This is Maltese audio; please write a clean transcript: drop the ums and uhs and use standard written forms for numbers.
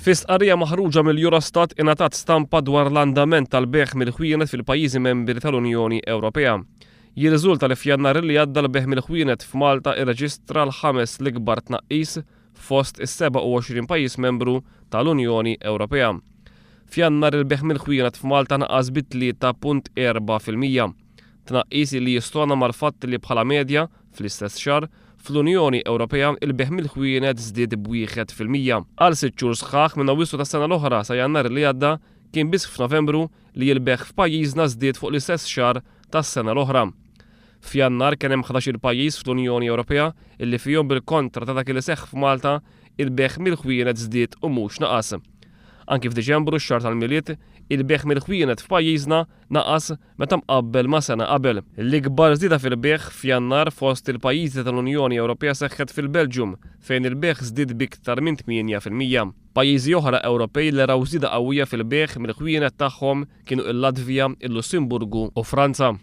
Fi stqarrija maħruġa mill-Eurostat ingħatat stampa dwar l-andament tal-bejgħ mill-ħwienet fil-pajjiżi membri tal-Unjoni Ewropea. Jirriżulta li f'Jannar li għadda l-bejgħ mill-ħwienet f'Malta irreġistra l-ħames l-ikbar tnaqqis fost is-27 pajjiż membru tal-Unjoni Ewropea. F'Jannar il-bejgħ mill-ħwienet f'Malta naqas bi 3.4%. Tnaqqis li jistona mal-fatt li bħala medja, fl-istess xahar, fl-Unjoni Ewropea il-bejgħ mill-ħwienet żdied b'1%. Għal sitt xhur sħaħ minn Awwissu tas-sena l-oħra sa Jannar li għadda, kien biss f'Novembru li l-bejgħ f'pajjiżna żdied fuq l-istess xahar tas-sena l-oħra. F'Jannar kien hemm 11-il pajjiż fl-Unjoni Ewropea illi fihom bil-kontra ta' dak li seħħ f'Malta, il-bejgħ mill-ħwienet żdied u mhux naqas. Anki f'Diċembru, x-xahar tal-Milied, il-bejgħ mill-ħwienet f'pajjiżna naqas meta mqabbel ma' sena qabel. L-ikbar żieda fil-bejgħ f'Jannar fost il-pajjiżi tal-Unjoni Ewropea seħħet fil-Belġjum, fejn il-bejgħ żdied b'iktar minn 8%. Pajjiżi oħra Ewropej li raw żieda qawwija fil-bejgħ mill-ħwienet tagħhom kienu l-Latvja, il-Lussemburgu u Franza.